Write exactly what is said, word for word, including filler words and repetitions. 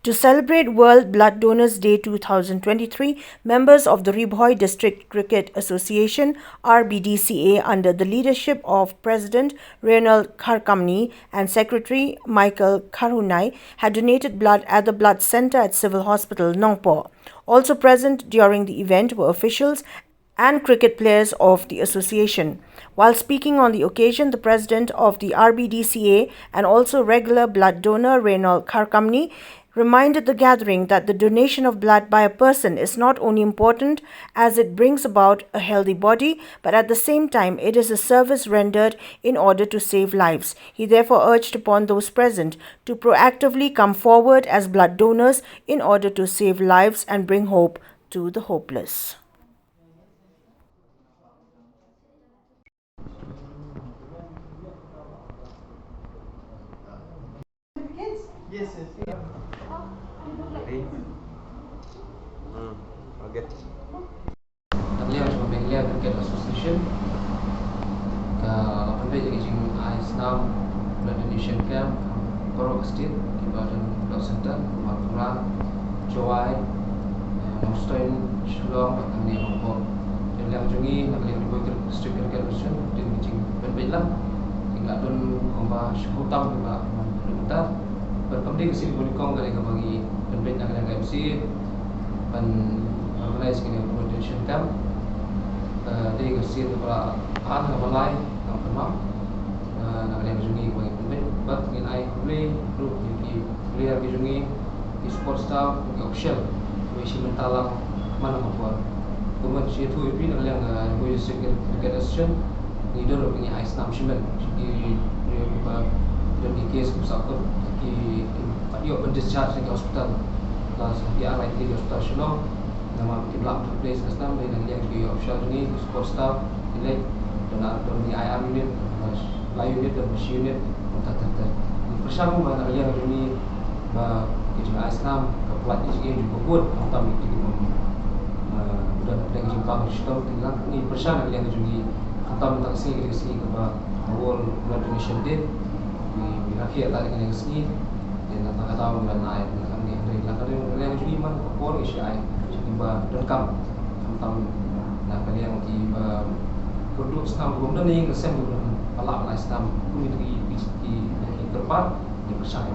To celebrate World Blood Donors Day two thousand twenty-three, members of the Ri Bhoi District Cricket Association, R B D C A, under the leadership of President Reynald Kharkamni and Secretary Michael Kharhunai, had donated blood at the blood centre at Civil Hospital, Nongpoh. Also present during the event were officials and cricket players of the association. While speaking on the occasion, the president of the R B D C A and also regular blood donor Reynald Kharkamni reminded the gathering that the donation of blood by a person is not only important as it brings about a healthy body, but at the same time it is a service rendered in order to save lives. He therefore urged upon those present to proactively come forward as blood donors in order to save lives and bring hope to the hopeless. Yes, yes. Hmm. Okay. Ngi la ïa ka Meghalaya Cricket Association ka la pynbeit ïa ka jingai snam blood donation camp baroh ka state, kiba don blood centre, Mawkyrwat, Jowai, eh, Nongstoiñ, Shillong bad hangne Nongpoh. Te na ka liang jong ngi na ka liang Ri Bhoi District Cricket Association, dei ka jingpynbeit lang. Ngi la don kumba shiphew tam kiba la pynbeit mynta. Bad kam dei ka sien kaba nyngkong, ka dei kaba ngi pynbeit na ka liang ka M C A ban organise kane ka blood donation camp. Eh, dei ka sien kaba la ar kaba lai, kam pynmap. Eh, na ka liang jong ngi kaba ngi pynbeit. Bad ngin ai khublei ruh ïa ki player ki jong ngi, ki support staff, ki official, kiba ïashim bynta lang man la ka por. Kumba shu ïathuh ïa phi na ka liang, eh, Ri Bhoi District Cricket Association, ngi don ruh ka jingai snam shimet sha ki player kiba don ki case kiba sah kut, ki, ki pat ïoh ban discharge na ki hospital. La sa ki ar lai tylli ki hospital Shillong. Namar ba kim lah ban pynlong ka snam, dei na ka liang ki official jong ngi, ki support staff, ki leit, don ar, don ngi ai ar unit, lai unit, don shi unit, kumta ter ter. Ngi pyrshang ba na ka liang jong ngi ba ka jingai snam ka pynlait ïa ka jingim jong ka bun, khamtam ïa ki bym, eh, don ka jingpang shitom, ngi pyrshang na ka liang jong ngi, khamtam mynta ka sngi, ka dei ka sngi kaba World Blood Donation Day. Ngi, ngi rakhe ïa kane ka sngi. Te na kata ka daw ngi la ai na kane, hynrei na ka liang jong ngi man ka por ngi shu ai sha kiba donkam, khamtam na ka liang kiba kyrduh snam, kiba ym don ïing ka sem, kiba ym lah ban ai snam, kum ïa ki, ki, ki, ki kyrpad, ngi pyrshang.